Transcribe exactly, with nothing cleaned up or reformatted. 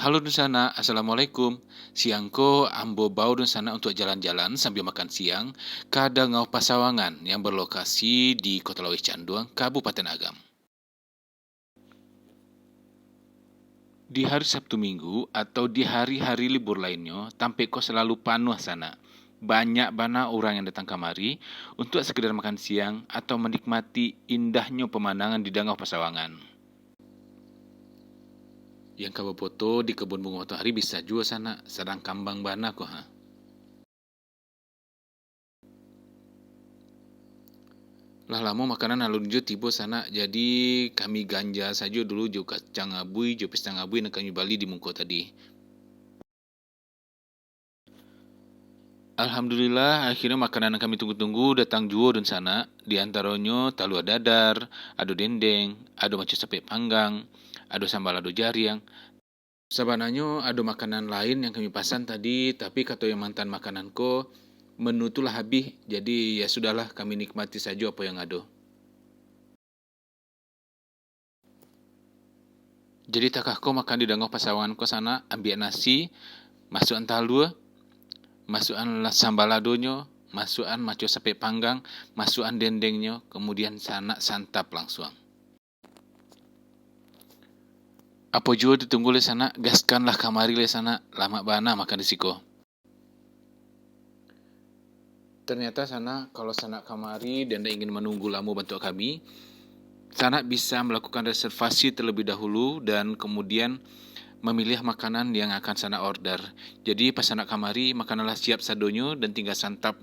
Halo dunsanak, assalamualaikum. Siang ko ambo bawa dunsanak untuak jalan-jalan sambia makan siang ka Dangau Pasawangan yang berlokasi di Kota Laweh Canduang, Kabupaten Agam. Di hari Sabtu Minggu atau di hari-hari libur lainnyo, tampek ko salalu panuah sanak. Banyak bana urang yang datang kamari untuak sekedar makan siang atau manikmati indahnyo pamandangan di Dangau Pasawangan. Yang ka bafoto di Kebun Bungo Matoari bisa juo sanak, sadang kambang bana ko ha. Lah lamo makanan alun juo tibo sanak, jadi kami ganja sajo dulu jo kacang abuih, jo pisang abuih nan kami bali di muko tadi. Alhamdulillah, akhirnyo makanan nan kami tunggu-tunggu datang juo dunsanak, di antaronyo talua dadar, ado dendeng, ado maco sapek panggang, ado sambal lado jariang. Sabananyo ado makanan lain yang kami pasan tadi, tapi kato yang maantaan makanan ko, menu tu lah habih, jadi ya sudahlah, kami nikmati sajo apo yang ado. Jadi takah ko makan di Dangau Pasawangan ko sanak, ambiak nasi, masuakan talua, masuakan la-, sambal ladonyo, masuakan maco sapek panggang, masuakan dendengnyo, kamudian sanak santap langsuang. Apo juo ditunggu lai sanak, gaskanlah kamari lai sanak, lamak bana makan di siko. Ternyata sanak, kalau sanak kamari dan indak ingin manunggu lamo bantuak kami, sanak bisa melakukan reservasi terlebih dahulu dan kemudian memilih makanan yang akan sanak order. Jadi pas sanak kamari, makanan lah siap sadonyo dan tinggal santap